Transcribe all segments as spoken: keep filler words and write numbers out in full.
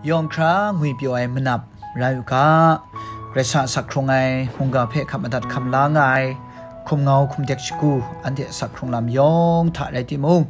Yawng hkra ngwipyaw ai manap rai u ga, Karai Kasang a asak hkrung ai mungga hpe hkap madat hkam la nga ai hkum ngau hkum dek shagu, anhte asak hkrung lam yawng hta rai timung,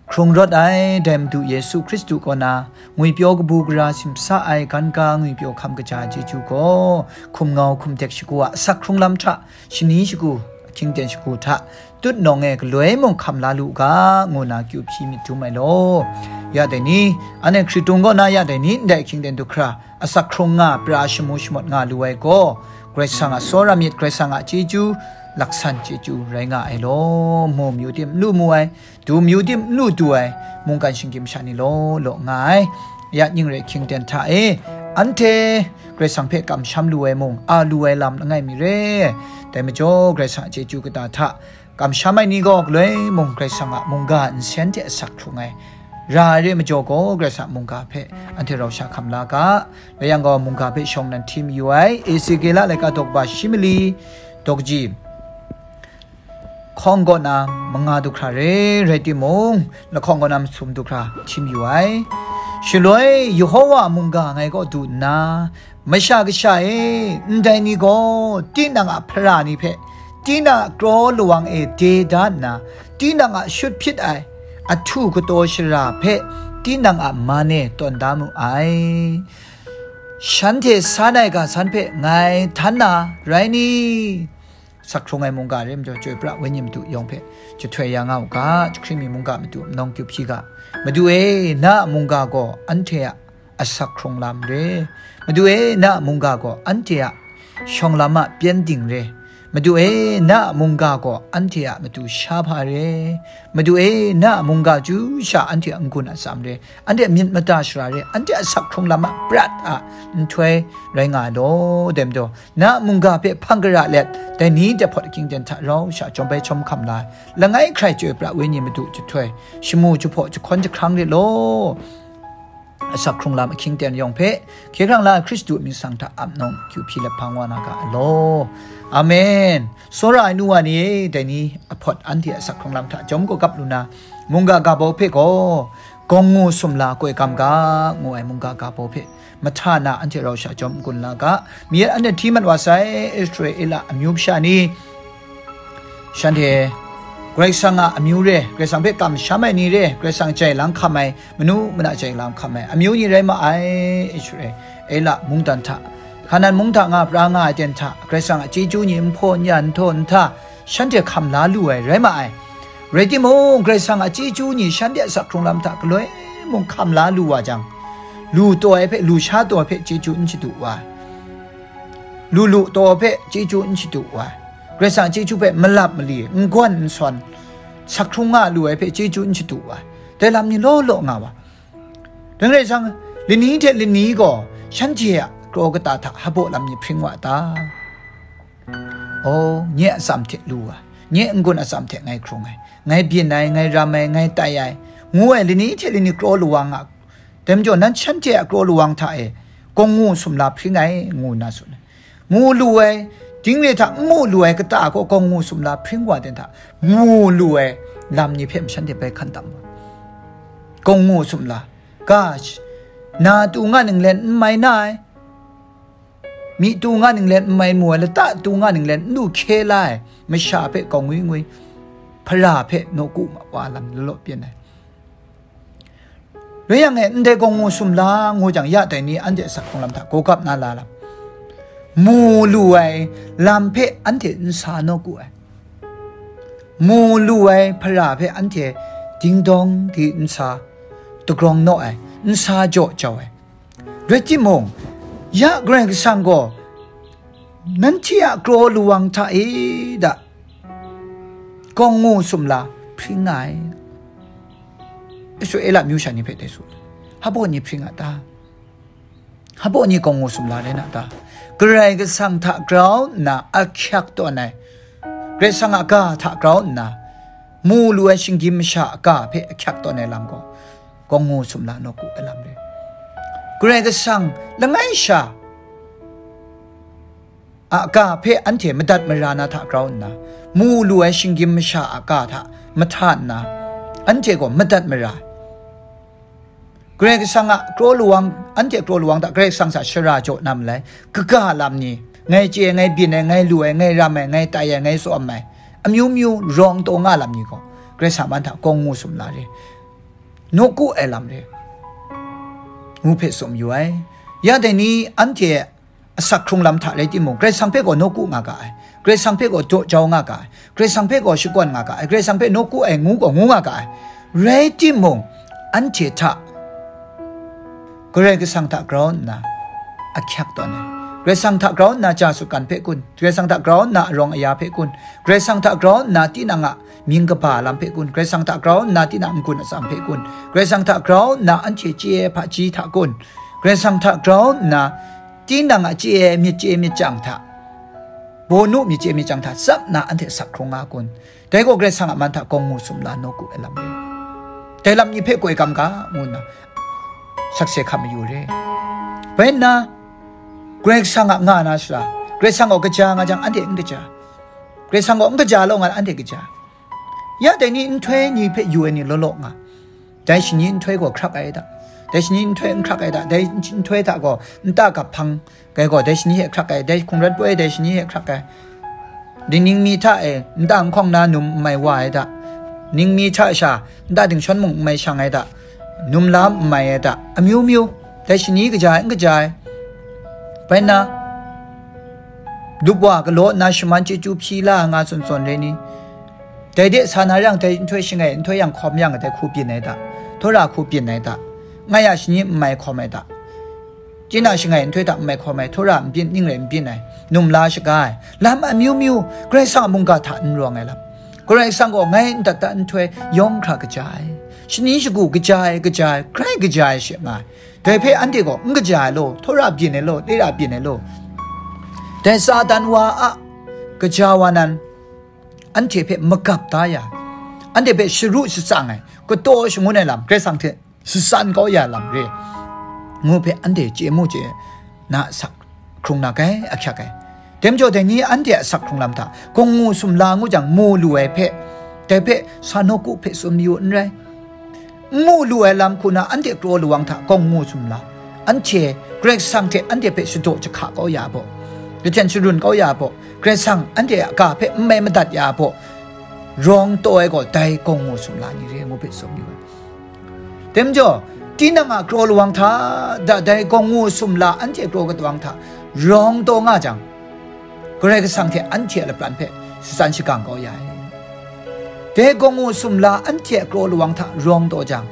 hkrung rawt ai dai Madu Yesu Hkristu kaw na ngwipyaw kabu gara simsa ai ganka ngwipyaw hkam kaja chyeju gaw, hkum ngau hkum dek shagu a asak hkrung lam hta shani shagu, ahkying ten shagu hta tut nawng e galoi mung hkam la lu u ga, ngu na kyu hpyi myit dum ai law. Ya dai ni, anhte hkritung kaw na ya dai ni, ndai ahkying ten du hkra, asak hkrung nga, pra shamu shamawt nga lu ai gaw, Karai Kasang a tsawra myit, Karai Kasang a chyeju, laksan chyeju rai nga ai law. Mu myu tim n lu mu ai, du myu tim n lu du ai, mungkan shinggyim sha ni law law nga ai. Ya ning rai ahkying ten hta e, anhte Karai Kasang hpe kamsham lu ai mung, a lu ai lam langai mi re. Dai majaw, Karai Kasang a chyeju kata hta kamsham ai ni gaw, galoi mung Karai Kasang a mungga nsen hte asak hkrung ai ra ai re majaw gaw, Karai Kasang a mungga hpe anhte rau sha hkam la ga. Rai yang gaw, mungga hpe shawng nan hti mayu ai, Ezekiela laika daw kaba shi mali, daw kaji, hkawng kaw na manga du hkra re, rai timung, lahkawng kaw na masum du hkra hti mayu ai. Shaloi Yehova mungga ngai kaw du nna, Masha Kasha e, ndai ni gaw tinang a hpara ni hpe, tinang a kraw lawang e de da nna, tinang a shut hpyit ai ahtu kataw shara hpe, tinang a man e tawn da mu ai. Shanhte san ai ga san hpe ngai htan na rai ni? Asak hkrung ai mungga re majaw, Chyoi pra Wenyi Madu yawng hpe jahtoi ya nga u ga, jahkring mi mungga Madu nawng kyu hpyi ga. Madu e, na a mungga gaw anhte a asak hkrung lam re. Madu e, na a mungga gaw anhte a shawng lam a pyengdin re. Madu e, na a mungga gaw anhte a matu sha hpa re. Madu e, na a mungga chyu sha anhte a n-gun atsam re. Anhte a myit mada shara re. Anhte a asak hkrung lam a prat a nhtoi rai nga ai law, dai majaw, na a mungga hpe hpang gara let, dai ni dai hpawt ahkying ten hta rau sha jawm bai jawm hkam la ai, langai hkrai Chyoi pra Wenyi Madu jahtoi, shamu jahpaw jahkawn jahkrang re law. Asak hkrung lam ahkying ten yawng hpe, hkye hkrang la ai Hkristu myit sang hta ap nawng kyu hpyi let hpang wa na ga ai law. Amen. Tsawra ai nu wa ni e, dai ni ahpawt anhte a asak hkrung lam hta jawm gaw gap lu na, mungga ga bau hpe gaw, gawngngu sumla koi gam ga, ngu ai mungga ga bau hpe mahta na anhte rau sha jawm n-gun la ga. Mi yet anhte hti mat wa sai, Israela amyu kasha ni, shanhte Karai Kasang a amyu re, Karai Kasang hpe kamsham ai ni re, Karai Kasang jai lang hkam ai, manu mana jai lang hkam ai amyu ni rai ma ai. Israela mungdan hta, Hkanan mung hta nga pra nga ai ten hta, Karai Kasang a chyeju ni n hpaw n ya n htaw n hta, shanhte hkam la lu ai rai ma ai. Rai timung, Karai Kasang a chyeju ni shanhte a asak hkrung lam hta galoi mung hkam la lu wa jang, lu taw ai hpe, lu sha taw ai hpe chyeju n shadu wa ai. Lu lu taw ai hpe chyeju n shadu wa ai. Karai Kasang a chyeju hpe malap mali, n gawn n sawn, asak hkrung nga lu ai hpe chyeju n shadu wa ai. Dai lam ni law law nga wa. Dai rai jang, lani hte lani gaw shanhte a kraw kata hta hpaw lam ni hpring wa ta? Oh, nye a atsam hte lu ai, nye n-gun atsam hte ngai hkrung ai, ngai byin ai, ngai ram ai, ngai tai ai, ngu ai lani hte lani kraw lawang a, dai majaw nan shanhte a kraw lawang hta e gawngngu sumla hpring ai, ngu nna tsun ai. Mu lu ai, ding re hta n mu lu ai kata gaw gawngngu sumla hpring wa ten hta, mu lu ai lam ni hpe shanhte bai hkan tam wa. Gawngngu sumla, ga, na tu nga ninglen n mai na ai, myi tu nga ninglen n mai mu ai, lata tu nga ninglen n lu hkye la ai masha hpe gaw ngwi ngwi, hpara hpe nawku ma wa lam lalaw pyen ai. Rai yang e, ndai gawngngu sumla ngu jang, ya dai ni anhte asak hkrung lam hta gaw gap na la lam, mu lu ai lam hpe anhte n sa nawku ai, mu lu ai hpara hpe anhte dingdawng di n sa dagrawng naw ai, n sa jaw jau ai. Rai timung, ya Karai Kasang gaw nanhte a kraw lawang hta e da gawngngu sumla hpring nga ai. Israela myu sha ni hpe dai su, hpaw ni hpring a ta? Hpaw ni gawngngu sumla rai na ta? Karai Kasang hta grau nna ahkyak tawn ai, Karai Kasang a ga hta grau nna, mu lu ai shinggyim masha a ga hpe ahkyak tawn ai lam gaw, gawngngu sumla nawku ai lam re. Karai Kasang langai sha a ga hpe anhte madat mara na hta grau nna, mu lu ai shinggyim masha a ga hta mahta nna, anhte gaw madat mara ai. Karai Kasang a kraw lawang, anhte kraw lawang hta Karai Kasang hta shara jaw na malai, kaga lam ni, ngai chye ai, ngai byin ai, ngai lu ai, ngai ram ai, ngai tai ai, ngai tsawm ai, amyu myu rawng taw nga lam ni gaw, Karai Kasang man hta kawng ngu sum la re, nawku ai lam re, ngu hpe tsun yu ai. Ya dai ni anhte asak hkrung lam hta rai timung, Karai Kasang hpe gaw nawku nga ga ai, Karai Kasang hpe gaw daw jau nga ga ai, Karai Kasang hpe gaw shakawn nga ga ai, Karai Kasang hpe nawku ai ngu gaw ngu nga ga ai, rai timung, anhte hta Karai Kasang hta grau nna ahkyak tawn ai, Karai Kasang hta grau nna ja sutgan hpe kun, Karai Kasang hta grau nna arawng aya hpe kun, Karai Kasang hta grau nna tinang a mying kaba lam hpe kun, Karai Kasang hta grau nna tinang n-gun atsam hpe kun, Karai Kasang hta grau nna anhte chye ai hpaji hta kun, Karai Kasang hta grau nna tinang a chye ai myit chye myit chyang hta, bawnu myit chye myit chyang hta tsap nna anhte sak hkrung nga kun. Dai gaw Karai Kasang a man hta kawng ngu sum la nawku ai lam re. Dai lam ni hpe koi kam ga, ngu nna sakse hkam mayu re. Bai nna, Karai Kasang a nga na sara, Karai Kasang gaw kaja nga jang, anhte n kaja. Karai Kasang gaw n kaja law nga, anhte kaja. Ya dai ni nhtoi ni hpe yu ai ni law law nga. Dai shani nhtoi gaw hkrak ai da. Dai shani nhtoi n hkrak ai da. Dai nhtoi hta gaw nta gap hpang, dai gaw dai shani hte hkrak ai, dai hkungran poi dai shani hte hkrak ai. Dai ningmi hta e nta nhkawng na num n mai wa ai da. Ningmi hta sha nta dingshawng mung n mai shang ai da. Num la n mai ai da. Amyu myu, dai shani kaja ai, n kaja ai. Bai nna, lup wa galaw nna shaman chyeju hpyi la ai nga zawn zawn re ni, dai de sa na yang, dai nhtoi shangai, nhtoi yang hkawm yang, dai hku byin ai da, htawra hku byin ai da, nga ya shani n mai hkawm ai da, chyeju shangai nhtoi hta n mai hkawm ai, htawra n byin, ning rai n byin ai, num la shaga ai, lam amyu myu, Karai Kasang a mungga hta n rawng ai lam. Karai Kasang gaw ngai n dat dat nhtoi yawng hkra kaja ai, shani shagu kaja ai, kaja ai, hkrai kaja ai she nga ai. Dai hpe anhte gaw n kaja ai law, htawra byin ai law, htawra byin ai law, dai Satan wa a kaja wa nan, anhte hpe magap da ya, anhte hpe sharu shatsang ai, kataw shangun ai lam, Karai Kasang hte shatsan kau ya ai lam re, ngu hpe anhte chye mu chye na, asak hkrung na kai, ahkyak ai. Dai majaw dai ni anhte a asak hkrung lam hta kawng ngu sum la ngu jang, mu lu ai hpe, dai hpe sa nawku hpe tsun mayu n rai. N mu lu ai lam hku na anhte kraw lawang hta kawng ngu sum la, anhte Karai Kasang hte anhte hpe shadaw jahka kau ya ai baw, lahten sharun kau ya ai baw, Karai Kasang anhte a ga hpe n mai madat ya ai baw, rawng taw ai gaw dai kawng ngu sum la ni re, ngu hpe tsun yu ai. Dai majaw, tinang a kraw lawang hta, da dai kawng ngu sum la anhte kraw katawang hta rawng taw nga jang, Karai Kasang hte anhte a lapran hpe shatsan shagang kau ya ai. Dai kawng ngu sum la anhte a kraw lawang hta rawng taw jang,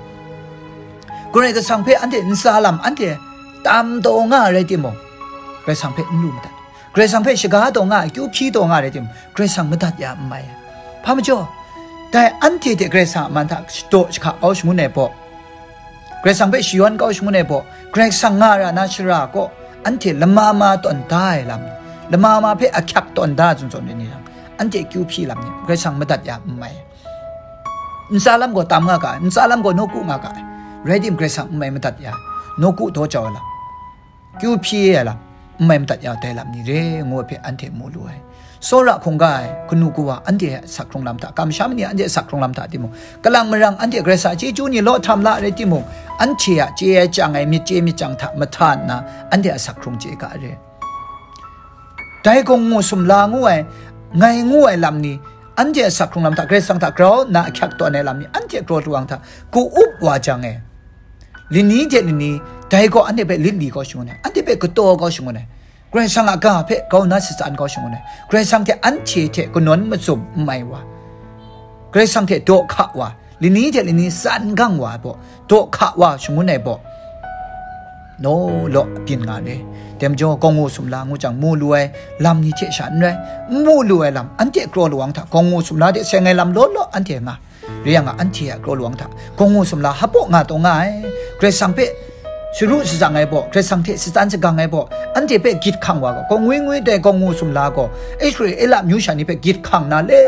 Karai Kasang hpe anhte ntsa lam anhte tam taw nga ai rai timung, Karai Kasang hpe n lu madat. Karai Kasang hpe shaga taw nga ai, kyu hpyi taw nga ai rai timung, Karai Kasang madat ya n mai ai. Hpa majaw, dai anhte hte Karai Kasang a man hta shadaw jahka kau shangun ai baw, Karai Kasang hpe shayawn kau shangun ai baw, Karai Kasang nga ra na shara kaw anhte lama ma tawn da ai lam, lama ma hpe ahkyak tawn da ai zawn zawn ni jang, anhte kyu hpyi lam ni Karai Kasang madat ya n mai. Ntsa lam gaw tam nga ga ai, ntsa lam gaw nawku nga ga ai, rai timung, Karai Kasang n mai madat ya, nawku daw jau ai lam, kyu hpyi ai lam, n mai madat ya dai lam ni re, ngu ai hpe anhte mu lu ai. Tsawra hkungga ai kanu kawa anhte a asak hkrung lam hta, kamsham ni anhte a asak hkrung lam hta timung, kalang marang anhte Karai Kasang a chyeju ni law htam la rai timung, anhte a chye ai chyang ai myit chye myit chyang hta mahta nna, anhte a asak hkrung chye ga ai re. Dai kawng ngu sum la ngu ai, ngai ngu ai lam ni, anhte a asak hkrung lam hta, Karai Kasang hta grau nna ahkyak tawn ai lam ni, anhte kraw lawang hta ku up wa jang e, lani hte lani, dai gaw anhte hpe lit li kau shangun ai, anhte hpe kataw kau shangun ai, Karai Kasang a ga hpe grau nna shatsan kau shangun ai, Karai Kasang hte anhte hte kanawn mazum n mai wa, Karai Kasang hte daw hka wa, lani hte lani tsan gang wa ai baw, daw hka wa shangun ai baw, naw law byin nga re. Dai majaw, kawng ngu sum la ngu jang, mu lu ai lam ni hte sha n rai, n mu lu ai lam, anhte kraw lawang hta kawng ngu sum la de seng ai lam law law anhte nga. Rai yang a, anhte a kraw lawang hta kawng ngu sum la hpaw nga taw nga ai. Karai Kasang hpe sharu shatsang ai baw, Karai Kasang hte shatsan shagang ai baw, anhte hpe gyit hkang wa gaw, kawng ngwi ngwi dai kawng ngu sum la gaw, Israela myu sha ni hpe gyit hkang na le,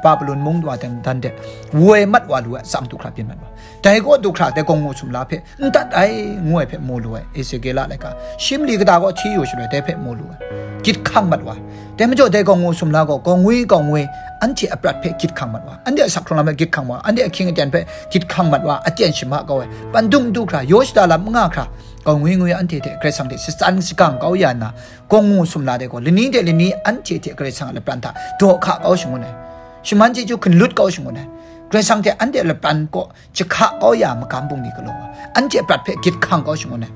Babilon mung wa dan dan de, woi mat wa lu ai, tsang du hkra byin mat wa. Dai gaw du hkra dai gawngngu sumla hpe n dat ai, ngu ai hpe mu lu ai, Ezekiel a laika, shimli kata gaw hti yu shaloi dai hpe mu lu ai, gyit hkang mat wa. Dai majaw dai gawngngu sumla gaw, gawngngu gawngngu, anhte aprat hpe gyit hkang mat wa, anhte a sak hkrung lam hpe gyit hkang mat wa, anhte ahkying aten hpe gyit hkang mat wa, aten shima kau ai, pandum du hkra, yaw shada lam n nga hkra, gawngngu anhte hte Karai Kasang hte shatsan shagang kau ya nna, gawngngu sumla dai gaw, lani de lani anhte hte Karai Kasang a lapran hta daw hka kau shangun ai, shaman chyeju hkun lut kau shangun ai, Karai Kasang hte anhte a lapran kaw jahka kau ya magam bungli galaw, anhte prat hpe gyit hkang kau shangun ai,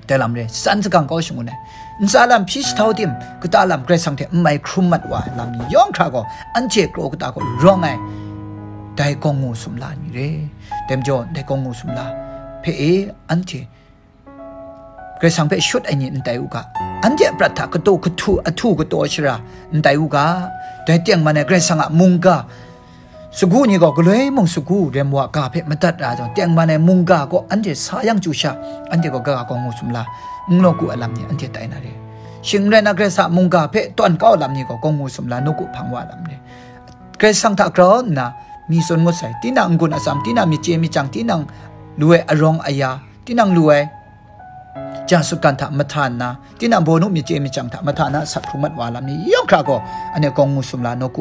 dai lam re, san sagang kau shangun ai, ntsa lam hpyi sahtau tim, kata lam Karai Kasang hte n mai hkrum mat wa ai lam ni yawng hkra gaw, anhte kraw kata gaw rawng ai, dai gawngngu sumla ni re. Dai majaw, dai gawngngu sumla hpe e, anhte Karai Kasang hpe shut ai ni n tai u ga, anhte a prat hta kataw kahtu ahtu kataw shara n tai u ga, dai tengman ai Karai Kasang a mungga sagu ni gaw galoi mung sagu rem wa ga hpe madat ra jang, tengman ai mungga gaw anhte sa yang chyu sha, anhte gaw ga gawngngu sumla n law ku ai lam ni anhte tai na re. Shing n rai na, Karai Kasang a mungga hpe tawn kau ai lam ni gaw gawngngu sumla nawku hpang wa ai lam re. Karai Kasang hta grau nna mi tsun ngut sai, tinang n-gun atsam, tinang myit chye myit chyang, tinang lu ai arawng aya, tinang lu ai ja sutgan hta mahta nna, tinang bawnu myit chye myit chyang hta mahta na sak hkrung mat wa lam ni yawng hkra gaw, anhte gawngngu sumla nawku